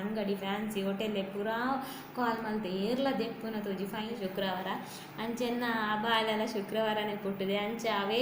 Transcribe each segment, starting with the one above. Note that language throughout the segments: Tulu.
ಅಂಗಡಿ ಫ್ಯಾನ್ಸಿ ಹೋಟೆಲ್ ಪೂರಾ ಕಾಲ್ ಮಲ್ತೆ ಏರ್ಲ ದೆಪ್ಪುನ ತೋಜಿ ಫೈನ್ ಶುಕ್ರವಾರ ಅಂಚೆನ್ನ ಆ ಬಾಲೆಲ್ಲ ಶುಕ್ರವಾರನೇ ಪುಟ್ಟುದೆ ಅಂಚೆ ಅವೇ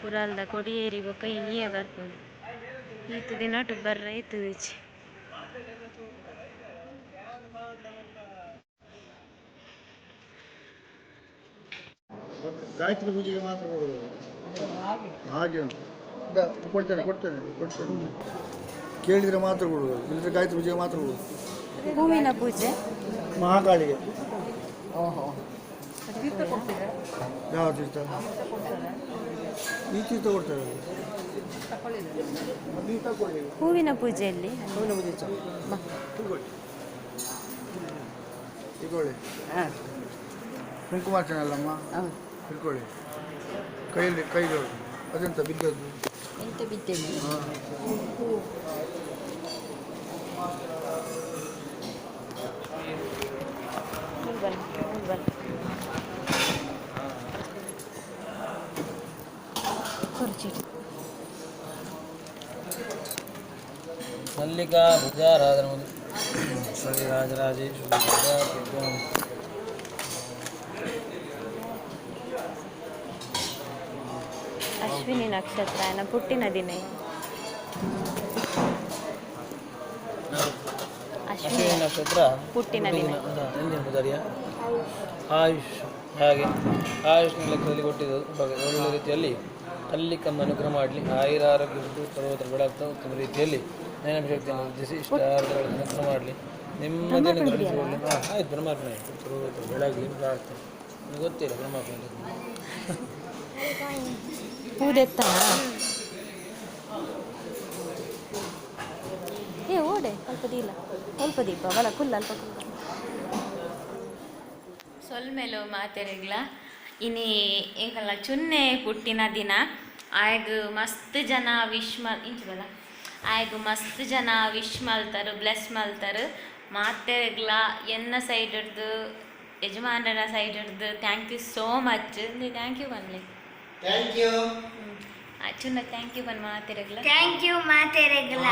ಪುರಾಲ್ದ ಕೊಡಿಯೇರಿ ಬೊಕ್ಕ ಇನಿಯೇ ಬರ್ಪುಂಡು ಈತ್ ದಿನಟ್ ಬರ್ರ ಇತ್ತುದಿಚ್ಚಿ ಗಾಯತ್ರಿ ಪೂಜೆಗೆ ಮಾತ್ರ ಕೊಡೋದು ಹಾಗೆ ಉಂಟು. ಕೊಡ್ತೇನೆ ಕೊಡ್ತೇನೆ ಕೊಡ್ತೇನೆ, ಕೇಳಿದರೆ ಮಾತ್ರ ಕೊಡೋದು, ಇಲ್ಲದ್ರೆ ಗಾಯತ್ರಿ ಪೂಜೆಗೆ ಮಾತ್ರ ಕೊಡೋದು. ಹೂವಿನ ಪೂಜೆ ಮಹಾಕಾಳಿಗೆ. ಯಾವ ತೀರ್ಥ? ಈ ತೀರ್ಥ ಕೊಡ್ತಾರೆ. ಹೂವಿನ ಪೂಜೆಯಲ್ಲಿ ಹೂವಿನ ಪೂಜೆ ತಗೊಳ್ಳಿ, ಕುಂಕುಮಾರ್ಚನೆ ಅಲ್ಲಮ್ಮ, ತಿಳ್ಕೊಳ್ಳಿ. ಕೈಯಲ್ಲಿ ಕೈಗಳು ಅದೆಂತ ಬಿದ್ದದ್ದು? ಎಂತ ಬಿದ್ದೇನೆ? ಮಲ್ಲಿಕಾ ಭುಜಾರಾಧನ ಶ್ರೀ ರಾಜರಾಜೇಶ್ವರಿ. ಅಶ್ವಿನಿ ನಕ್ಷತ್ರ ಎನ್ನ ಪುಟ್ಟಿನ ದಿನ. ಅಶ್ವಿನಿ ನಕ್ಷತ್ರ ಪುಟ್ಟಿನ ದಿನ. ಎಂದಿನ? ಆಯುಷ್. ಹಾಗೆ ಆಯುಷ್ನ ಲೆಕ್ಕದಲ್ಲಿ ಕೊಟ್ಟಿದ್ದು ಒಳ್ಳೆ ರೀತಿಯಲ್ಲಿ ಕಲ್ಲಿಕಮ್ಮ ಅನುಗ್ರಹ ಮಾಡಲಿ, ಆಯುರ ಆರೋಗ್ಯ ಸರ್ವತ್ರ ಬೆಳಗ್ತಾ ಉತ್ತಮ ರೀತಿಯಲ್ಲಿ ನಯನಶಕ್ತಿಯನ್ನು ವೃದ್ಧಿಸಿ ಇಷ್ಟಾರ್ಥಗಳನ್ನು ಅನುಗ್ರಹ ಮಾಡಲಿ, ನೆಮ್ಮದಿಯನ್ನು ಗಳಿಸಿಕೊಳ್ಳಿ. ಹಾಂ ಆಯ್ತು, ಬ್ರಹ್ಮಾರ್ಪಣೆ ಆಯಿತು. ಸರ್ವತ್ರ ಬೆಳಗಲಿ ಪ್ರಾರ್ಥನೆ. ನಿಮಗೆ ಗೊತ್ತಿಲ್ಲ ಬ್ರಹ್ಮಾರ್ಪಣೆ. ಪೂದೆತ್ತನ ಏ ಓಡೆ ಅಲ್ಪ ದೀಲ ಅಲ್ಪ ದೀಪ ಬಲ ಕುಲ್ಲ ಅಲ್ಪ ಕುಲ್ಲ ಸೊಲ್ಮೆಲು ಮಾತೆರೆಗ್ಲ. ಇನಿ ಎಂಕಲ್ನ ಚುನ್ನೆ ಪುಟ್ಟಿನ ದಿನ. ಆಯಗ್ ಮಸ್ತ್ ಜನ ವಿಶ್ ಮಲ್ ಇಂಚು ಬಲ ಆಯಗ್ ಮಸ್ತ್ ಜನ ವಿಶ್ ಮಲ್ತಾರು, ಬ್ಲೆಸ್ ಮಲ್ತಾರು. ಮಾತೆರೆಗ್ಲ ಎನ್ನ ಸೈಡ್ ಹಿಡ್ದು ಯಜಮಾನರ ಸೈಡ್ ಹಿಡ್ದು thank you so much. Thank you ಬನ್ಲಿ. Thank you. Chunna thank you ಬನ್ ಮಾತೆರೆಗ್ಲ. Thank you ಮಾತೆರೆಗ್ಲ.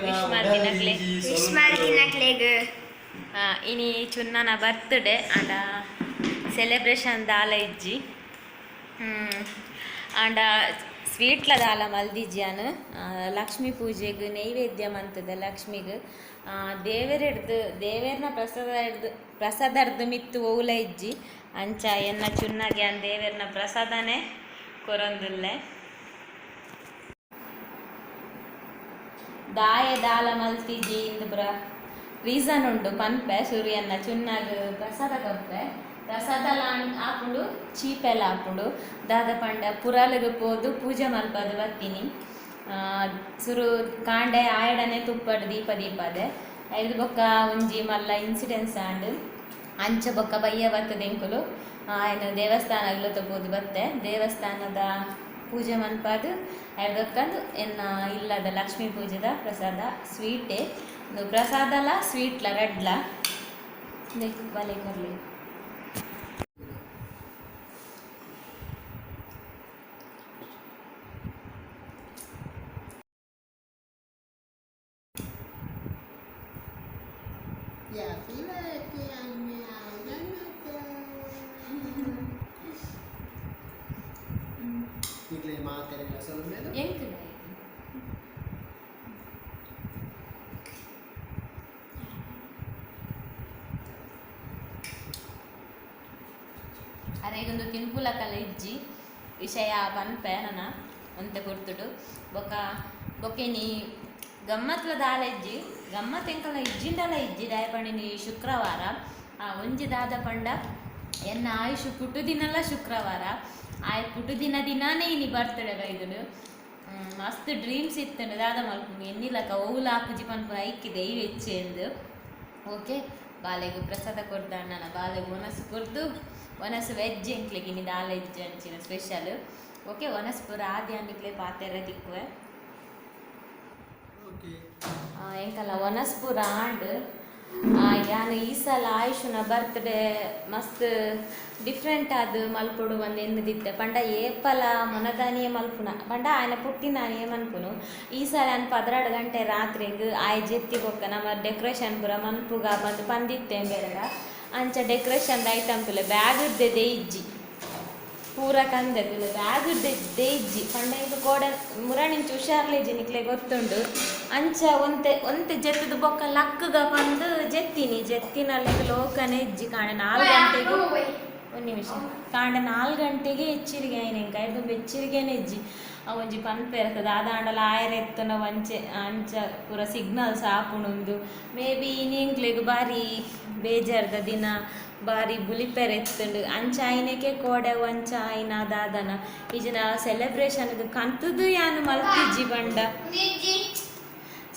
ವಿಶ್ ಮಾಡ್ತಿನಕ್ಲೆ. ವಿಶ್ ಮಾಡ್ತಿನಕ್ಲೆಗ್. ಇನಿ ಚುನ್ನನ ಬರ್ತ್ಡೇ ಆಂಡ ಸೆಲೆಬ್ರೇಷನ್ ದಾಲ ಇಜ್ಜಿ. ಆಂಡ ಸ್ವೀಟ್ಲ ದಾಲ ಮಲ್ದಿಜ್ಯಾನ್. ಲಕ್ಷ್ಮೀ ಪೂಜೆಗ್ ನೈವೇದ್ಯ ಮಂತದ ಲಕ್ಷ್ಮಿಗ್. ದೇವೆರೆಡ್ದು ದೇವೆರ್ನ ಪ್ರಸಾದ ಹಿಡ್ದು ಪ್ರಸಾದರ್ದು ಮಿತ್ತು ಓವುಲ ಇಜ್ಜಿ. ಅಂಚ ಎನ್ನ ಚುನ್ನಗೆ ಅನ್ ದೇವೆರ್ನ ಪ್ರಸಾದನೆ ಕೊರೊಂದುಲ್ಲೆ. ದಾಯೆ ದಾಲ ಮಲ್ತಿಜಿ ಇಂದು ಪುರ ರೀಸನ್ ಉಂಡು ಪನ್ಪೆ. ಸೂರ್ಯನ ಚುನ್ನಾಗ್ ಪ್ರಸಾದ ಕೊರ್ಪೆ, ಪ್ರಸಾದ ಆಪುಂಡು, ಚೀಪೆಲ್ಲ ಆಪುಂಡು. ದಾದ ಪಂಡ ಪುರಾಲಿಗೆ ಪೋದು ಪೂಜೆ ಮಲ್ಪದು ಬತ್ತೀನಿ. ಸುರು ಕಾಂಡೆ ಆಯಡನೆ ತುಪ್ಪಡ್ ದೀಪ ದೀಪದೆ ಐದು ಬೊಕ್ಕ ಒಂಜಿ ಮಲ್ಲ ಇನ್ಸಿಡೆನ್ಸ್ ಆಂಡ್. ಅಂಚ ಬೊಕ್ಕ ಬಯ್ಯ ಬರ್ತದೆ ಎಂಕುಲು ಆಯ್ನ ದೇವಸ್ಥಾನಗ್ಲ ತಗೋದು ಬತ್ತೆ. ದೇವಸ್ಥಾನದ ಪೂಜೆ ಮನ್ಪಾದು ಐದಕ್ಕಂದು ಎನ್ನ ಇಲ್ಲದ ಲಕ್ಷ್ಮೀ ಪೂಜೆದ ಪ್ರಸಾದ ಸ್ವೀಟೇ ಪ್ರಸಾದಲ ಸ್ವೀಟ್ಲ ರಡ್ಲ ಬಲೆ ಕೊರ್ಲಿ. ಈಗಲೇ ಮಾತೆರೆಗ್ಲ ಸೊಲ್ಮೆಲು. ಎಂಕ್ ಅರೆಗೊಂದು ತಿನ್ಪುಲಕಲ ಇಜ್ಜಿ ವಿಷಯ ಪನ್ಪೆ ನನ. ಒಂತೆ ಪೊರ್ತುಡು ಬೊಕ ಬೊಕೆನಿ ಗಮ್ಮತ್ಲ ದಾಲ ಇಜ್ಜಿ ಗಮ್ಮತ್ ಎಂಕಲ್ನ ಇಜ್ಜಿಂಡಲ ಇಜ್ಜಿ ದಾಯ ಪಂಡಿನಿ ಶುಕ್ರವಾರ ಆ ಒಂಜಿ ದಾದ ಪಂಡ ಎನ್ನ ಆಯುಷ್ ಪುಟ್ಟು ದಿನಲ ಶುಕ್ರವಾರ ಆಯ್ ಪುಟ್ಟು ದಿನ ದಿನಾನೇ ಇನಿ ಬರ್ತಡೆ ಬೈದುಡು ಮಸ್ತ್ ಡ್ರೀಮ್ಸ್ ಇತ್ತಂಡು ದಾದ ಮಲ್ಪುಂಡು ಎನ್ನಿಲಕ ಓವುಲ ಆಪುಜಿ ಪನ್ಪುನ ಐಕ್ಕಿದೆ ಈ ವೆಚ್ಚೆ ಎಂದು ಓಕೆ ಬಾಲೆಗು ಪ್ರಸಾದ ಕೊರ್ದು ಅಣ್ಣನ ಬಾಲೆಗು ಒನಸು ಕೊರ್ದು ಒನಸು ವೆಜ್ ಎಂಕ್ಲೆಗ್ ಇನಿ ದಾಲ ಇಜ್ಜಿ ಅಂಚಿನ ಸ್ಪೆಷಲ್ ಓಕೆ ಒನಸ್ ಪೂರ ಆದಿ ಅನ್ನಿಕ್ಲೆ ಪಾತೆರ ತಿಕ್ಕುವೆ. ಓಕೆ. ಎಂಕಲ್ಲ ಒನಸ್ ಪೂರ ಆಂಡ್ ಯಾನ್ ಈ ಸಲ ಆಯುಷುನ ಬರ್ತ್ಡೇ ಮಸ್ತ್ ಡಿಫ್ರೆಂಟ್ ಆದ್ ಮಲ್ಪೊಡು ಒಂದ್ ಎನ್ನುದಿತ್ತೆ ಪಂಡ ಏಪಲ ಮೊನದಾನಿಯೇ ಮಲ್ಪುನ ಪಂಡ ಆಯನ ಪುಟ್ಟಿನಾನಿಯೇ ಮನ್ಪುನು. ಈ ಸಲ ಯಾನ್ 12 ಗಂಟೆ ರಾತ್ರಿಗ್ ಆಯ್ ಜೆತ್ತಿ ಬೊಕ್ಕ ನಮ್ಮ ಡೆಕೋರೇಷನ್ ಪೂರ ಮನ್ಪುಗ ಪಂದ್ ಪಂದಿತ್ತೆ ಬೇರಡ ಅಂಚ ಡೆಕೋರೇಷನ್ ಐಟಮ್ ತುಲೆ ಬ್ಯಾಗ್ ಇರ್ದೆ ಇಜ್ಜಿ ಪೂರ ಕಂದೆ ತುಲೆ ಬ್ಯಾಗ್ ಇರ್ದೆ ಇಜ್ಜಿ ಪಂಡ ಇಂಕ ಕೋಡ ಮುರಾಣಿಂಚ ಹುಷಾರ್ಲೇಜಿ ನಿಕ್ಲೆ ಗೊತ್ತುಂಡು ಅಂಚ ಒಂತೆ ಒಂತೆ ಜೆತ್ತದ ಬೊಕ್ಕ ಲಕ್ಕುಗ ಪಂದ್ ಜೆತ್ತಿನಿ ಜೆತ್ತಿನಲ್ಲಿ ಲೋಕನೆ ಇಜ್ಜಿ ಕಾಣೆ 4 ಗಂಟೆಗೆ ಒಂದು ನಿಮಿಷ ಕಾಂಡೆ 4 ಗಂಟೆಗೆ ಎಚ್ಚರಿಗೆ ಆಯ್ನ ಇಂಕ ಐದು ಎಚ್ಚರಿಗೆನೆ ಇಜ್ಜಿ ಆ ಒಂಜಿ ಪನ್ಪೆ ಇರ್ತದೆ ಅದಾಂಡಲ ಆಯರ ಎತ್ತುನ ಒಂಚೆ ಅಂಚ ಪೂರ ಸಿಗ್ನಲ್ಸ್ ಆಪುಣುಂದು ಮೇ ಬಿ ಇನಿ ಬಾರಿ ಬೇಜಾರ್ದ ದಿನ ಬಾರಿ ಬುಲಿಪೆರ್ ಎತ್ತುಂಡು ಅಂಚ ಆಯ್ನಕ್ಕೆ ಕೋಡೆ ಒಂಚ ಆಯ್ನ ದಾದನ ಈಜಿನ ಸೆಲೆಬ್ರೇಷನ್ ಕಂತುದು ಯಾನು ಮಲ್ತಿಜ್ಜಿ ಬಂಡ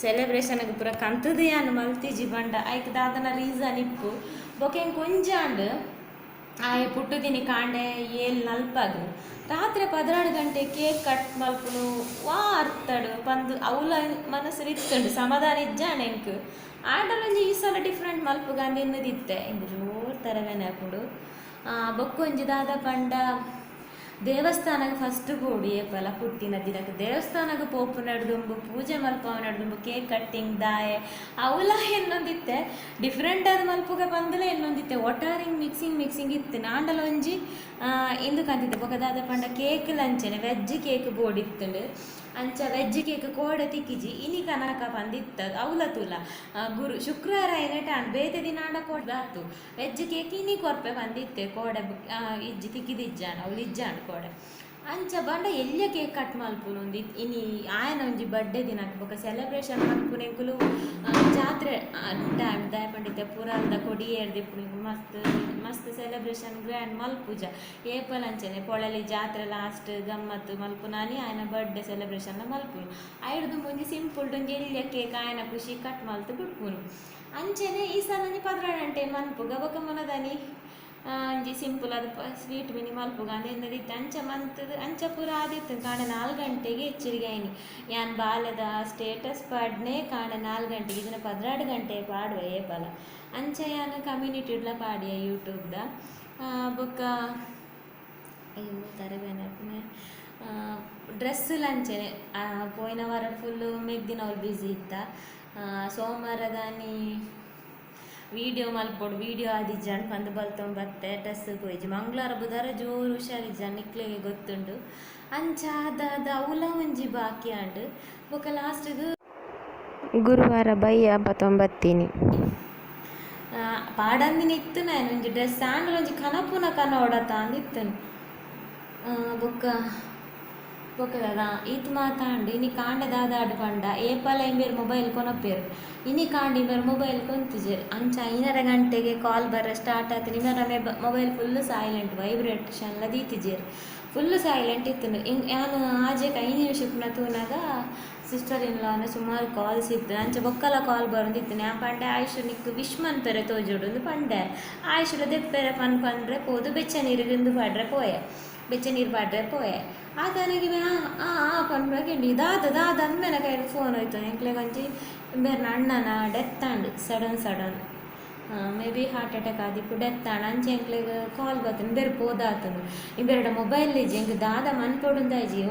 ಸೆಲೆಬ್ರೇಷನ್ಗೆ ಪೂರ ಕಂತುದು ಯಾನು ಮಲ್ತಿಜ್ಜಿ ಬಂಡ ಐಕ್ ದಾದನ ರೀಸನ್ ಇಪ್ಪು ಬೊಕ ಎಂಕ್ ಒಂಜಾಂಡ್ ಆಯೆ ಪುಟ್ಟುದಿನಿ ಕಾಂಡೆ 7:40 ರಾತ್ರಿ 12 ಗಂಟೆ ಕೇಕ್ ಕಟ್ ಮಲ್ಪುನು ವಾ ಅರ್ತಡು ಪಂದು ಅವ್ಲ ಮನಸ್ಸು ಇತ್ತುಂಡು ಸಮಾಧಾನ ಇಜ್ಜಾಣ ಎಂಕ್ ಆಂಡಲ ಒಂಜಿ ಈ ಸಲ ಡಿಫ್ರೆಂಟ್ ಮಲ್ಪುಗ ಎನ್ನುದಿತ್ತೆ ಇಂದು ಜೋರು ತರವೇನೆ ಹಾಕೊಂಡು ಬೊಕ್ಕೊಂಜಿ ದಾದ ಪಂಡ ದೇವಸ್ಥಾನಕ್ಕೆ ಫಸ್ಟ್ ಬೋಡು ಏಪಲ ಪುಟ್ಟಿನ ದಿನಕ್ಕೆ ದೇವಸ್ಥಾನಕ್ಕೆ ಪೋಪು ನಡ್ದುಂಬು ಪೂಜೆ ಮಲ್ಪವ ನಡ್ದುಂಬು ಕೇಕ್ ಕಟ್ಟಿಂಗ್ ದಾಯೆ ಅವಲ ಎನ್ನೊಂದಿತ್ತೆ ಡಿಫ್ರೆಂಟ್ ಆದ ಮಲ್ಪುಗ ಬಂದಲೇ ಎನ್ನೊಂದಿತ್ತೆ ಒಟ್ಟಾರಿಂಗ್ ಮಿಕ್ಸಿಂಗ್ ಮಿಕ್ಸಿಂಗ್ ಇತ್ತು ನಾಂಡಲ ಒಂಜಿ ಇಂದು ಕಂತಿತ್ತೆ ಬೊಕ ದಾದ ಪಂಡ ಕೇಕ್ ಲಂಚನೆ ವೆಜ್ ಕೇಕ್ ಬೋರ್ಡ್ ಇತ್ತುಂಡು ಅಂಚ ವೆಜ್ ಕೇಕ್ ಕೋಡೆ ತಿಕ್ಕಿಜಿ ಇನಿ ಕನಕ ಪಂದಿತ್ತ ಅವಲ ತುಲ ಗುರು ಶುಕ್ರವಾರ ಏನೇಟ ಬೇತೆ ದಿನ ಆಂಡ ಕೋಡೆ ಆತು ವೆಜ್ ಕೇಕ್ ಇನಿ ಕೊರ್ಪೆ ಬಂದಿತ್ತೆ ಕೋಡೆ ಇಜ್ಜಿ ತಿಕ್ಕಿದಿಜ್ಜಾಂಡ್ ಅವಳು ಇಜ್ಜಾಂಡ್ ಕೋಡೆ ಅಂಚ ಬಂಡ ಎಲ್ಯ ಕೇಕ್ ಕಟ್ ಮಲ್ಪುನು ಒಂದು ಇನಿ ಆಯನ ಒಂಜಿ ಬರ್ಡೇ ದಿನಕ್ಕೆ ಬೊಕ ಸೆಲೆಬ್ರೇಷನ್ ಮಲ್ಪುನೆಂಕುಲು ಜಾತ್ರೆ ಟೈಮ್ ದಾಯ ಪಂಡಿತೆ ಪುರಾಲ್ದ ಕೊಡಿ ಏರ್ದಿಪ್ಪುನು ಮಸ್ತ್ ಮಸ್ತ್ ಸೆಲೆಬ್ರೇಷನ್ ಗ್ರ್ಯಾಂಡ್ ಮಲ್ಪುಜ ಏಪಲ್ ಅಂಚನೆ ಪೊಳಲಿ ಜಾತ್ರೆ ಲಾಸ್ಟ್ ಗಮ್ಮತ್ತು ಮಲ್ಪುನಾನಿ ಆಯನ ಬರ್ಡೇ ಸೆಲೆಬ್ರೇಷನ್ ಮಲ್ಪುನು ಐಡ್ದು ಒಂಜಿ ಸಿಂಪಲ್ ಒಂಜಿ ಎಲ್ಯ ಕೇಕ್ ಆಯನ ಖುಷಿ ಕಟ್ ಮಲ್ತು ಬಿಡ್ಪುನು ಅಂಚನೆ ಈ ಸಲ ಒಂಜಿ 12 ಗಂಟೆ ಮನ್ಪುಗ ಬೊಕ ಮೊನದಾನಿ ಒಂಜಿ ಸಿಂಪಲ್ ಅದು ಸ್ವೀಟ್ ಮಿನಿ ಮಲ್ಪುಗ ಅಂದೆನ್ನದಿತ್ತು ಅಂಚ ಮಂತದ ಅಂಚ ಪೂರ ಆದಿತ್ತು ಕಾಂಡೆ 4 ಗಂಟೆಗೆ ಎಚ್ಚರಿಗೆ ಆಯ್ನಿ ಯಾನ್ ಬಾಲದ ಸ್ಟೇಟಸ್ ಪಾಡ್ನೆ ಕಾಂಡೆ 4 ಗಂಟೆಗೆ ಇದನ್ನ 12 ಗಂಟೆ ಪಾಡುವ ಏಪಲ ಅಂಚ ಯಾನ್ ಕಮ್ಯುನಿಟಿಡ್ಲ ಪಾಡಿಯ ಯೂಟ್ಯೂಬ್ದ ಬೊಕ್ಕ ಅಯ್ಯೋ ತರಬೇನೆ ಡ್ರೆಸ್ ಅಂಚನೆ ಪೋಯಿನ ವಾರ ಫುಲ್ಲು ಮೆಗ್ದಿನ ಅವ್ರು ಬ್ಯುಸಿ ಇತ್ತ ಸೋಮವಾರದಾನಿ ವೀಡಿಯೋ ಮಲ್ಪೊಡು ವೀಡಿಯೋ ಆದಿಜ್ಜಾಂಡ್ ಪಂದ್ ಬಲ್ತೊಂದು ಬತ್ತೆ ಡ್ರೆಸ್ ಪೋಯಿಜಿ ಮಂಗಳವಾರ ಬುಧಾರ ಜೋರು ಹುಷಾರಿಜ್ಜಾಂಡ್ ನಿಕ್ಲೆಗೆ ಗೊತ್ತುಂಡು ಅಂಚ ಅದಾದ ಅವುಲ ಒಂಜಿ ಬಾಕಿ ಆಂಡ್ ಬೊಕ ಲಾಸ್ಟಿಗೆ ಗುರುವಾರ ಬಯ್ಯ ಬತ್ತೊಂಬತ್ತೀನಿ ಪಾಡಂದಿನ ಇತ್ತು ನಾನು ಒಂಜಿ ಡ್ರೆಸ್ ಆಂಡಲ ಒಂಜಿ ಕನಪುನ ಕನೋಡತ ಅಂದಿತ್ತನು ಬೊಕ್ಕ ಬೊಕ್ಕ ದಾದ ಈತ್ ಮಾತಾಂಡು ಇನಿ ಕಾಂಡೆ ದಾದಾಡು ಪಂಡ ಏಪಲ ಇಂಬೇರು ಮೊಬೈಲ್ ಕೊನಪೇರು ಇನಿ ಕಾಂಡ ಇಂಬೇರು ಮೊಬೈಲ್ ಕೊಂತಿಜೆರ್ ಅಂಚ 5:30 ಗಂಟೆಗೆ ಕಾಲ್ ಬರ ಸ್ಟಾರ್ಟ್ ಆತು ನಿಮ್ಮರ ಮೊಬೈಲ್ ಫುಲ್ ಸೈಲೆಂಟ್ ವೈಬ್ರೇಷನ್ಲ ದೀತಿಜೆರ್ ಫುಲ್ ಸೈಲೆಂಟ್ ಇತ್ತು ಹಿಂಗೆ ಯಾನು ಆಜೆಗೆ 5 ನಿಮಿಷ ಪುನಃ ತೂನಾಗ ಸಿಸ್ಟರ್ ಇನ್ ಲಾನ ಸುಮಾರು ಕಾಲ್ಸ್ ಇತ್ತು ಅಂಚ ಬೊಕ್ಕಲ ಕಾಲ್ ಬರೋದಿತ್ತು ನಾ ಪಂಡೆ ಆಯುಷ್ ನಿಕ್ಕು ವಿಶ್ ಮನ್ಪೆರೆ ತೋಜೋಡು ಅಂದು ಪಂಡೆ ಆಯುಷ್ ದೆಪ್ಪೆರೆ ಪನ್ ಪಂಡ್ರೆ ಪೋದು ಬೆಚ್ಚ ನೀರಿಗೆ ಪಾಡ್ರೆ ಪೋಯೆ ಬೆಚ್ಚ ನೀರು ಪಾಡ್ರೆ ಪೋಯೆ ಆತನಿಗೆ ಆ ಆ ಆ ಪನ್ಪುನ ದಾದ ದಾದ ಅಂದ್ಮೇಲೆ ಕೈಲಿ ಫೋನ್ ಹೋಯ್ತು ಎಂಕ್ಲೆಗ್ ಒಂಜಿ ಬೇರೆ ಅಣ್ಣನ ಡೆತ್ ಆಂಡ್ sudden sudden may be heart attack ಆದಿಪ್ಪು ಡೆತ್ ಆಂಡ್ ಅಂಚೆ ಎಂಕ್ಲೆಗ್ ಕಾಲ್ ಬತ್ತುಂಡು ಬೇರೆ ಪೋದಾತುಂಡು ಇಂಬೆರಡ ಮೊಬೈಲ್ ಇಜ್ಜಿ ಎಂಕ್ ದಾದ ಮನ್ಪೊಡುಂದಾಜಿ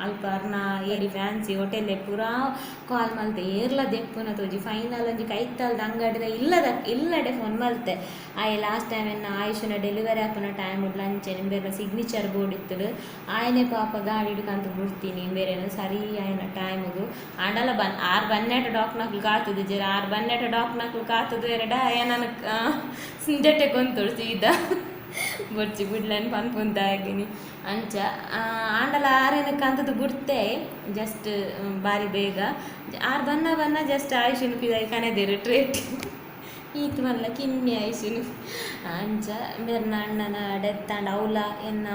ಅಲ್ಪ ಅರ್ನ ಏರಿ ಫ್ಯಾನ್ಸಿ ಹೋಟೆಲ್ ಪೂರಾ ಕಾಲ್ ಮಲ್ತೆ ಏರ್ಲ ದೆಪ್ಪುನ ತೋಜಿ ಫೈನಲ್ ಒಂಜಿ ಕೈತಲ್ದ ಅಂಗಡಿದ ಇಲ್ಲದ ಇಲ್ಲಡೆ ಫೋನ್ ಮಲ್ತೆ ಆಯೆ ಲಾಸ್ಟ್ ಟೈಮ್ ಎನ್ನ ಆಯುಷನ ಡೆಲಿವರಿ ಆಪುನ ಟೈಮ್ ಲಂಚೆ ಬೇರೆ ಸಿಗ್ನೇಚರ್ ಬೋರ್ಡ್ ಇತ್ತು ಆಯನೆ ಪಾಪ ಗಾಡಿ ಹಿಡ್ಕಂತ ಬಿಡ್ತೀನಿ ಬೇರೆ ಸರಿ ಆಯನ ಟೈಮಿಗು ಆಂಡಲ ಬನ್ ಆರು ಬನ್ನೆಟ ಡಾಕ್ನಕ್ಲು ಕಾತುದು ಜರ ಆರು ಬನ್ನೆಟ ಡಾಕ್ನಕ್ಲು ಕಾತುದು ಎರಡ ನನಗೆ ಜಟ್ಟೆ ಕೊಂತುಡು ಸೀದಾ. ಬೊರ್ಚಿ ಬುಡ್ಲನ್ ಪನ್ಪುಂದಾಗಿನಿ ಅಂಚ ಆಂಡಲ ಆರೇನ ಕಂತದ ಬುಡ್ತೆ ಜಸ್ಟ್ ಬಾರಿ ಬೇಗ ಆರ್ ಬನ್ನ ಬನ್ನ ಜಸ್ಟ್ ಆಯುಷನು ಪಿದಾಯಿ ಕನೆದೇರು ಟ್ರೇಟ್ ಈತ್ ಮಲ್ಲ ಕಿನ್ನಿ ಆಯುಷನು ಅಂಚ ಮೇರ್ನ ಅಣ್ಣನ ಡೆತ್ ಆಂಡ್ ಅವಲ ಎನ್ನ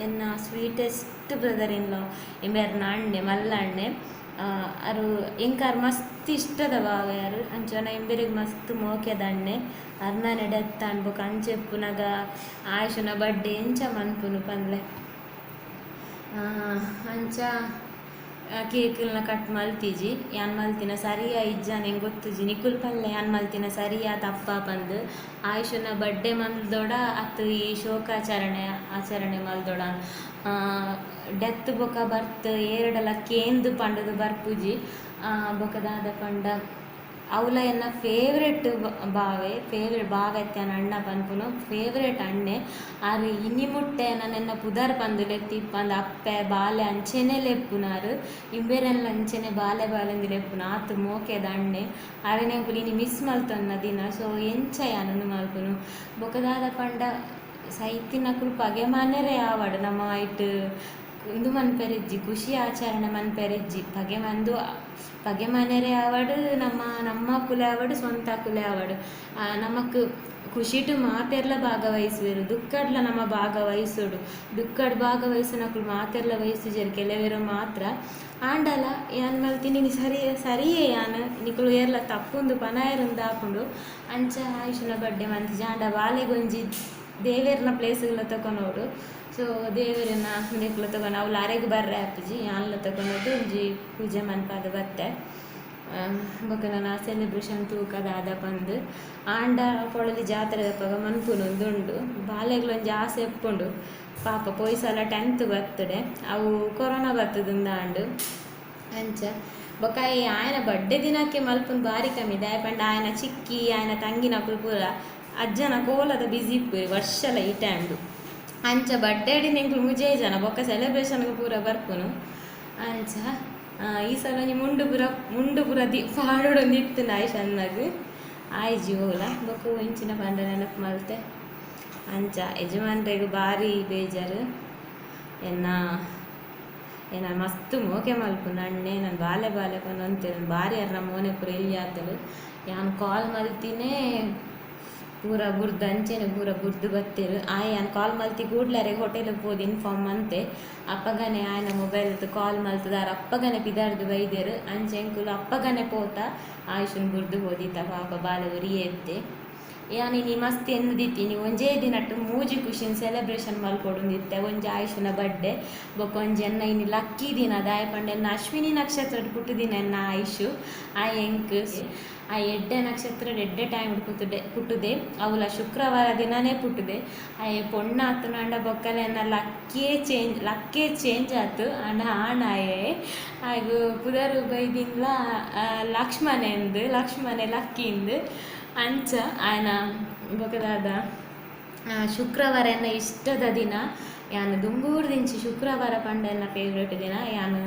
ಎನ್ನ ಸ್ವೀಟೆಸ್ಟ್ ಬ್ರದರ್ ಇನ್ ಲಾ ಮೇರ್ನ ಅಣ್ಣೆ ಮಲ್ಲ ಅಣ್ಣೆ ಅರು ಎಂಕಾರ್ ಮಸ್ತ್ ಇಷ್ಟದ ಬಾವೆ ಅರು ಅಂಚನ ಇಂಬೆರಿಗೆ ಮಸ್ತ್ ಮೋಕೆದ ಅಣ್ಣೆ ಅರ್ನನೆ ಡೆತ್ ಆಂಡ್ ಬೊಕ ಅಂಚೆಪ್ಪುನಗ ಆಯುಷನ ಬರ್ಡೇ ಎಂಚ ಮನ್ಪುನು ಪನ್ಲೆ ಅಂಚ ಕೇಕ್ಲ್ನ ಕಟ್ ಮಲ್ತಿಜಿ ಯಾನ್ ಮಲ್ತಿನ ಸರಿಯಾ ಇಜ್ಜಾನ ಎಂಕ್ ಗೊತ್ತುಜಿ ನಿಕುಲ್ ಪಲ್ಲೆ ಯಾನ್ ಮಲ್ತಿನ ಸರಿಯಾ ತಪ್ಪ ಪಂದ್ ಆಯುಷನ ಬರ್ಡೇ ಮಲ್ದೊಡ ಅತ್ ಈ ಶೋಕಾಚರಣೆ ಆಚರಣೆ ಮಲ್ದೊಡ ಡೆತ್ ಬೊಕ ಬರ್ತ್ ಏರಡಲ ಕೇಂದ್ ಪಂಡದು ಬರ್ಪುಜಿ ಬೊಕ ದಾದ ಪಂಡ ಅವಲ ಎನ್ನ ಫೇವ್ರೆಟ್ ಬಾವೆ ಫೇವ್ರೆಟ್ ಬಾವೆ ಅತ್ಯಾನ ಅಣ್ಣ ಪನ್ಪುನು ಫೇವ್ರೆಟ್ ಅಣ್ಣೆ ಆರು ಇನಿ ಮುಟ್ಟೆ ನನ್ನೆನ್ನ ಪುದರ್ ಪಂದು ಲೆತ್ತಿಪ್ಪಂದು ಅಪ್ಪೆ ಬಾಲೆ ಅಂಚೆನೆ ಲೆಪ್ಪುನಾರು ಇಂಬೆರೆಲ್ಲ ಅಂಚೆನೆ ಬಾಲೆ ಬಾಲೆಂದು ಲೆಪ್ಪುನ ಆತು ಮೋಕೆದ ಅಣ್ಣೆ ಆರೆನೆ ಇನಿ ಮಿಸ್ ಮಲ್ತೊನ್ನ ದಿನ ಸೊ ಎಂಚ ಯಾನೊಂದು ಮಲ್ಪುನು ಬೊಕ ದಾದ ಪಂಡ ಸೈತಿನಕುಲು ಪಗೆ ಮನೆರೇ ಆವಡ್ ನಮ್ಮ ಐಟ್ ಉಂದು ಮನ್ಪೆರೆಜ್ಜಿ ಖುಷಿ ಆಚರಣೆ ಮನ್ಪೆರೆಜ್ಜಿ ಪಗೆ ಮಂದು ಪಗೆ ಮನೆರೇ ಆವಡ್ ನಮ್ಮ ನಮ್ಮ ಕುಲೆ ಆವಡ್ ಸ್ವಂತ ಕುಲೆ ಆವಡ್ ನಮಕ್ ಖುಷಿಟ್ ಮಾತೆರ್ಲ ಭಾಗವಹಿಸುವೆರು ದುಃಖಡ್ಲ ನಮ್ಮ ಭಾಗವಹಿಸೋಡು ದುಃಖಡ್ ಭಾಗವಹಿಸುನಕುಲು ಮಾತೆರ್ಲ ವಹಿಸುಜೆರ್ ಕೆಲವೆರು ಮಾತ್ರ ಆಂಡಲ ಯಾನ್ ಮಲ್ತಿನಿ ಸರಿ ಸರಿಯೇ ಯಾನ್ ನಿಕುಲು ಏರ್ಲ ತಪ್ಪುಂದು ಪನಾಯರುಂದು ಆಪುಂಡು ಅಂಚ ಆಯುಷನ ಬರ್ಡೇ ಮಂತಿಜಿ ಆಂಡ ಬಾಲೆಗೊಂಜಿ ದೇವೆರ್ನ ಪ್ಲೇಸ್ಗಳ ತಕೊನೋಡು ಸೊ ದೇವರನ್ನ ನಿಕ್ಲು ತಗೊಂಡು ಅವ್ಲು ಅರೆಗ್ ಬರ್ರೆ ಆಪುಜಿ ಯಾನ್ಲ ತಗೊಳೋದು ಒಂಜಿ ಪೂಜೆ ಮನ್ಪಾದ ಬತ್ತೆ ಬೊಕ ನನ ಸೆಲೆಬ್ರೇಷನ್ ತೂಕದ ಪಂದ್ ಆಂಡ ಪೊಳಲಿ ಜಾತ್ರೆ ದಪಗ ಮನ್ಪುನೊಂದು ಉಂಡು ಬಾಲೆಗ್ಲೊಂಜಿ ಆಸೆ ಇಪ್ಪುಂಡು ಪಾಪ ಪೋಯಿ ಸಲ 10th ಬರ್ತಡೆ ಅವು ಕೊರೋನಾ ಬರ್ತದಂದ ಆಂಡು ಅಂಚ ಬೊಕ ಈ ಆಯನ ಬರ್ಡೇ ದಿನಕ್ಕೆ ಮಲ್ಪುನ್ ಬಾರಿ ಕಮ್ಮಿ ದಾಯೆ ಪಂಡ ಆಯನ ಚಿಕ್ಕಿ ಆಯನ ತಂಗಿನಕುಲು ಪೂರ ಅಜ್ಜನ ಕೋಲದ ಬಿಸಿ ಇಪ್ಪುರಿ ವರ್ಷಲ ಈ ಟೈಮ್ಡು ಅಂಚ ಬರ್ಡೇ ಎಂಕ್ಲು ಮುಜೆ ಜನ ಬೊಕ್ಕ ಸೆಲೆಬ್ರೇಷನ್ಗೆ ಪೂರ ಬರ್ಪುನು ಅಂಚ ಈ ಸಲ ಒಂಜಿ ಮುಂಡು ಪೂರ ಮುಂಡು ಪೂರ the ಪಾಡೊಡೊಂದು ಇತ್ತುಂಡು ಆಯುಷ್ ಅನ್ನಾಗ ಆಯ್ಜಿ ಓಲ ಬೊಕ್ಕ ಇಂಚಿನ ಪಂಡ ನೆನಪು ಮಲ್ತೆ ಅಂಚ ಯಜಮಾನ್ರೆಗ್ ಬಾರಿ ಬೇಜಾರು ಎನ್ನ ಏನ ಮಸ್ತ್ ಮೋಕೆ ಮಲ್ಪುನು ಅಣ್ಣೆ ನಾನು ಬಾಲೆ ಬಾಲೆ ಪನೊಂತೆ ನಾನು ಬಾರಿ ಅರ್ನ ಮೋನೆ ಪೂರ ಎಲ್ಲಿ ಆತಲು ಯಾನ್ ಕಾಲ್ ಮಲ್ತಿನೇ ಪೂರ ಬುರ್ದು ಅಂಚೆನೆ ಪೂರ ಬುರ್ದು ಬತ್ತೇರು ಆಯ್ ಯಾನ್ ಕಾಲ್ ಮಲ್ತಿ ಕೂಡ್ಲಾರೆ ಹೋಟೆಲ್ ಪೋದು ಇನ್ಫಾರ್ಮ್ ಅಂತೆ ಅಪ್ಪಗನೆ ಆಯನ ಮೊಬೈಲ್ ಕಾಲ್ ಮಲ್ತದಾರ ಅಪ್ಪಗನೆ ಪಿದಾರ್ದು ಬೈದೇರು ಅಂಚೆ ಎಂಕುಲು ಅಪ್ಪಗನೆ ಪೋತ ಆಯುಷನ್ ಬುರ್ದು ಹೋದಿತ್ತ ಪಾಪ ಬಾಲೆ ಉರಿ ಎತ್ತೆ ಯಾನ್ ಇನಿ ಮಸ್ತ್ ಎನ್ನುದಿತ್ತಿ ನೀವು ಒಂಜೇ ದಿನಟ್ಟು ಮೂಜಿ ಖುಷಿನ್ ಸೆಲೆಬ್ರೇಷನ್ ಮಲ್ಕೊಡುಂದಿತ್ತೆ ಒಂಜಿ ಆಯುಷನ ಬರ್ಡೇ ಬೊಕ ಒಂಜಿ ಎನ್ನ ಇನಿ ಲಕ್ಕಿ ದಿನ ದಾಯ ಪಂಡ ಎನ್ನ ಅಶ್ವಿನಿ ನಕ್ಷತ್ರ ಪುಟ್ಟುದಿನ ಎನ್ನ ಆಯುಷು ಆ ಎಂಕ್ ಆ ಎಡ್ಡೆ ನಕ್ಷತ್ರ ಎಡ್ಡೆ ಟೈಮ್ ಪುಟ್ಟುದೆ ಪುಟ್ಟುದೆ ಅವಲ ಶುಕ್ರವಾರ ದಿನನೇ ಪುಟ್ಟುದೆ ಆ ಪೊಣ್ಣ ಆತನ ಬೊಕ್ಕಲೆ ಎನ್ನ ಲಕ್ಕೇ ಚೇಂಜ್ ಲಕ್ಕೇ ಚೇಂಜ್ ಆತು ಅಂಡ ಆಣಾಯೆ ಹಾಗೂ ಪುದರು ಬೈದಿನ್ಲ ಲಕ್ಷ್ಮಣೆ ಎಂದು ಲಕ್ಷ್ಮಣೆ ಲಕ್ಕಿಂದು ಅಂಚ ಆಯನ ಬೊಕದಾದ ಶುಕ್ರವಾರ ಎನ್ನ ಇಷ್ಟದ ದಿನ ಯಾನ್ ದುಂಬೂರ್ದಿಂಚಿ ಶುಕ್ರವಾರ ಪಂಡ ಎನ್ನ ಫೇವ್ರೇಟ್ ದಿನ ಯಾನ್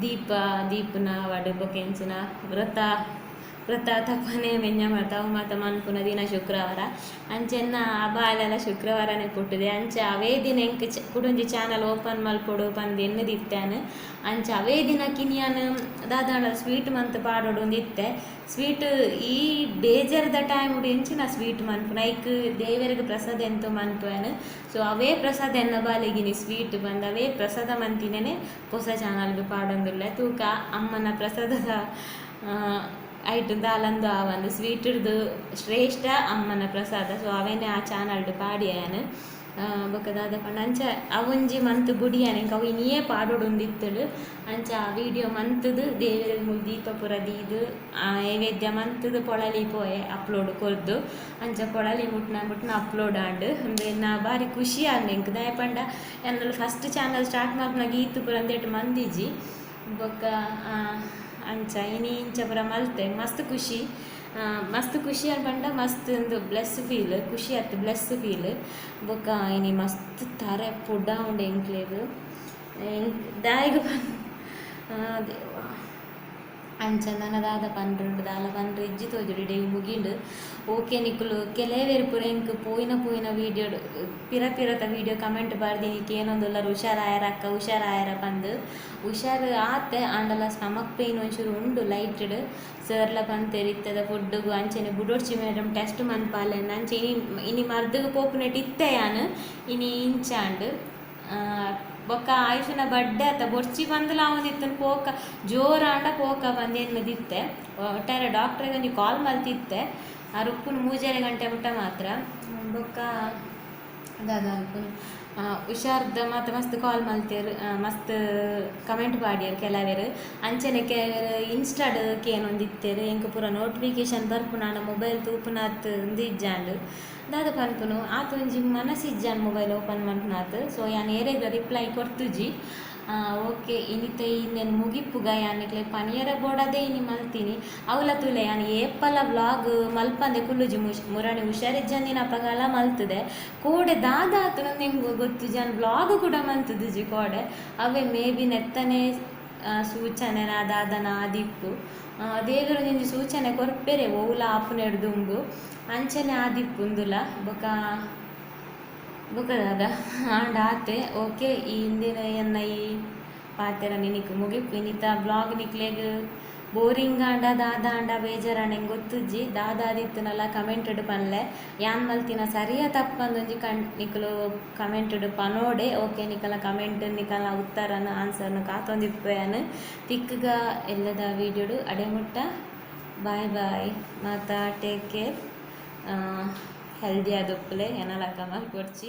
ದೀಪ ದೀಪನ ವಡು ಬೊಕ ಎಂಚಿನ ವ್ರತ ವ್ರತ ತಪನೆ ಮೆಂಜ ಮಾತ ಅವು ಮಾತ ಮನ್ಪುನ ದಿನ ಶುಕ್ರವಾರ ಅಂಚೆನ್ನ ಆ ಬಾಲೆಲ ಶುಕ್ರವಾರನೇ ಪುಟ್ಟುದೆ ಅಂಚ ಅವೇ ದಿನ ಎಂಕ್ ಕುಡೊಂಜಿ ಚಾನಲ್ ಓಪನ್ ಮಲ್ಪೊಡು ಪಂದ್ ಎನ್ನುದಿತ್ತಾನು ಅಂಚ ಅವೇ ದಿನ ಕಿನಿಯಾನ್ ದಾದಾಂಡ ಸ್ವೀಟ್ ಮಂತ್ ಪಾಡೊಡು ಇತ್ತೆ ಸ್ವೀಟ್ ಈ ಬೇಜಾರದ ಟೈಮ್ ಎಂಚಿನ ಸ್ವೀಟ್ ಮನ್ಪುನ ಐಕ್ ದೇವರಿಗೆ ಪ್ರಸಾದ ಎಂತ ಮನ್ಪುವನು ಸೊ ಅವೇ ಪ್ರಸಾದ ಎನ್ನ ಬಾಲೆಗಿನಿ ಸ್ವೀಟ್ ಬಂದ ಅವೇ ಪ್ರಸಾದ ಮಂತಿನೇ ಹೊಸ ಚಾನಲ್ಗೆ ಪಾಡೊಂದುಲ್ಲ ತೂಕ ಅಮ್ಮನ ಪ್ರಸಾದದ ಐಟ್ ದಾಲಂದು ಆ ಒಂದು ಸ್ವೀಟ್ದು ಶ್ರೇಷ್ಠ ಅಮ್ಮನ ಪ್ರಸಾದ ಸೊ ಅವೇನೆ ಆ ಚಾನಲ್ಡ್ ಪಾಡಿಯಾನು ಬೊಕ ದಾದ ಪಂಡ ಅಂಚ ಅವೊಂಜಿ ಮಂತ್ ಬುಡಿಯಾನೆ ಎಂಕ್ ಅವು ಇನಿಯೇ ಪಾಡೊಡೊಂದಿತ್ತಳು ಅಂಚ ಆ ವೀಡಿಯೋ ಮಂತುದು ದೇವೆರೆಗ್ ಮೂಲು ದೀಪ ಪೂರ ದೀದ್ ಆ ನೈವೇದ್ಯ ಮಂತುದು ಪೊಳಲಿ ಪೋಯೆ ಅಪ್ಲೋಡ್ ಕೊರ್ದು ಅಂಚ ಪೊಳಲಿ ಮುಟ್ನ ಮುಟ್ನ ಅಪ್ಲೋಡ್ ಆಂಡ್ ಉಂದು ಎನ್ನ ಬಾರಿ ಖುಷಿ ಆಂಡ್ ಎಂಕ್ ದಾಯೆ ಪಂಡ ಯಾನ್ ಫಸ್ಟ್ ಚಾನಲ್ ಸ್ಟಾರ್ಟ್ ಮಲ್ಪುನಗ ಈತ್ ಪೂರ ಅಂದೇಟ್ ಮಂದಿಜಿ ಬೊಕ್ಕ ಅಂಚ ಇನಿ ಇಂಚ ಪೂರ ಮಲ್ತೆ ಮಸ್ತ್ ಖುಷಿ ಮಸ್ತ್ ಖುಷಿ ಪಂಡ ಮಸ್ತ್ ಒಂದು ಬ್ಲೆಸ್ ಫೀಲ್ ಖುಷಿ ಆತು ಬ್ಲೆಸ್ ಫೀಲ್ ಬೊಕ್ಕ ಇನಿ ಮಸ್ತ್ ತರೆ ಪುಡ ಉಂಡು ಎಂಕ್ಲೆಗ್ ಎಂಕ್ ದಾಯೆಗ್ ದೇವಾ ಅಂಚ ನನ ದಾದ ಪನ್ರುಂಡು ದಾಲ ಪನ್ರೆ ಇಜ್ಜಿ ತೋಜುಡು ಇಡೆ ಮುಗಿಂಡು. ಓಕೆ ನಿಕುಲು ಕೆಲವೇರು ಪೂರ ಎಂಕ್ ಪೋಯಿನ ಪೋಯಿನ ವೀಡಿಯೋ ಪಿರ ಪಿರತ ವೀಡಿಯೋ ಕಮೆಂಟ್ ಪಾಡ್ದಿನಿ ಕೇನೊಂದುಲ್ಲರ್ ಹುಷಾರಾಯರ ಅಕ್ಕ ಹುಷಾರಾಯರ ಪಂದ್. ಹುಷಾರು ಆತೆ ಆಂಡಲ ಸ್ಟಮಕ್ ಪೇಯ್ನ್ ಒಂಚೂರು ಉಂಡು ಲೈಟೆಡ್. ಸರ್ಲ ಪಂತೇರು ಇತ್ತದ ಫುಡ್ಡುಗು ಅಂಚನೆ ಬುಡೊಡ್ಚಿ ಮೇಡಮ್ ಟೆಸ್ಟ್ ಮನ್ಪಾಲೆ ಅಂಚೆ ಇನಿ ಇನಿ ಮರ್ದಗ್ ಪೋಪುನೆಟ್ ಇತ್ತೆ ಯಾನ್ ಇನಿ ಇಂಚಾಂಡ್. ಬೊಕ್ಕ ಆಯುಷನ ಬಡ್ಡೆ ಆತ ಬೊರ್ಚಿ ಬಂದಲ ಅವನಿತ್ತನು ಪೋಕ ಜೋರಾಂಡ ಪೋಕ ಬಂದೇನು ದಿತ್ತೆ. ಒಟ್ಟಾರೆ ಡಾಕ್ಟ್ರಿಗೆ ಒಂಜಿ ಕಾಲ್ ಮಲ್ತಿತ್ತೆ ಆ ರುಪ್ಪುನು 3.5 ಗಂಟೆ ಮುಟ್ಟ ಮಾತ್ರ. ಬೊಕ್ಕ ದಾದ ಹುಷಾರ್ದ ಮಾತ ಮಸ್ತ್ ಕಾಲ್ ಮಲ್ತೇರು, ಮಸ್ತ್ ಕಮೆಂಟ್ ಪಾಡ್ಯೆರ್ ಕೆಲವೆರ್. ಅಂಚನೆ ಕೆಲವೆರ್ ಇನ್ಸ್ಟಾಡ್ ಕೇನೊಂದಿತ್ತೆರ್. ಎಂಕ್ ಪೂರ ನೋಟಿಫಿಕೇಶನ್ ಬರ್ಪುನಾಂಡ ಮೊಬೈಲ್ ತೂಪುನಾತ್ ಉಂದು ಇಜ್ಜಾಂಡ್ ದಾದ ಪನ್ಪುನು ಆತ ಒಂಜಿ ಮನಸ್ಸು ಇಜ್ಜಾಂಡ್ ಮೊಬೈಲ್ ಓಪನ್ ಮನ್ಪುನಾತ್. ಸೊ ಯಾನ್ ಏರೆಗ್ಲ ರಿಪ್ಲೈ ಕೊರ್ತುಜಿ. ಓಕೆ ಇನಿತ ಇಂದೆನ್ ಮುಗಿಪುಗ ಯಾನ್ ನಿಕ್ಲೆ ಪನಿಯರ ಬೋಡಾದೆ ಇನಿ ಮಲ್ತೀನಿ. ಅವ್ಲ ತೂಲೆ ಯಾನ್ ಏಪಲ ವ್ಲಾಗ್ ಮಲ್ಪಂದೆ ಕುಲ್ಲುಜಿ. ಮುರಣಿ ಹುಷಾರಿಜ್ಜಂದಿನ ಅಪಗಲ ಮಲ್ತದೆ ಕೋಡೆ ದಾದ ಆತುನ ನಿಂಗೆ ಗೊತ್ತುಜಿ. ಯಾನ್ ವ್ಲಾಗ್ ಕೂಡ ಮಲ್ತುದುಜಿ ಕೋಡೆ. ಅವೇ ಮೇ ಬಿ ನೆತ್ತನೆ ಸೂಚನೆ ದಾದನ ಆದಿಪ್ಪು ದೇವರು ನಿಂಜಿ ಸೂಚನೆ ಕೊರ್ಪೆರೆ ಓವುಲ ಆಪುನೆಡ್ ದುಂಬು ಅಂಚನೆ ಆದಿಪ್ಪು ಉಂದುಲ ಬೊಕ ಬೊಕ ದಾದ ಆಂಡ ಆತೆ. ಓಕೆ ಈ ಇಂದಿನ ಎನ್ನ ಈ ಪಾತೆರ ನಿನಿಕ್ ಮುಗಿಪು. ಇನ್ನಿತ ಬ್ಲಾಗ್ ನಿಕ್ಲೆಗ್ ಬೋರಿಂಗ್ ಆಂಡ ದಾದ ಆಂಡ ಬೇಜಾರಾಂಡ ಎಂಕ್ ಗೊತ್ತುಜ್ಜಿ. ದಾದಾದಿತ್ತುನಲ ಕಮೆಂಟೆಡ್ ಪನ್ಲೆ. ಯಾನ್ ಮಲ್ತಿನ ಸರಿಯ ತಪ್ಪಂದೊಂಜಿ ನಿಕುಲು ಕಮೆಂಟೆಡ್ ಪನೋಡೆ. ಓಕೆ ನಿಕಲ ಕಮೆಂಟ್ ನಿಕಲ ಉತ್ತರನ ಆನ್ಸರ್ನ ಕಾತೊಂದಿಪ್ಪೆ ಯಾನ್. ತಿಕ್ಕಗ ಎಲ್ಲದ ವೀಡಿಯೋಡು ಅಡೆ ಮುಟ್ಟ ಬಾಯ್ ಬಾಯ್ ಮಾತಾ. ಟೇಕ್ ಕೇರ್, ಹೆಲ್ದಿ ಆದುಪ್ಪುಲೆ, ಏನಲಕ್ಕ ಮಲ್ಪೊಡ್ಚಿ.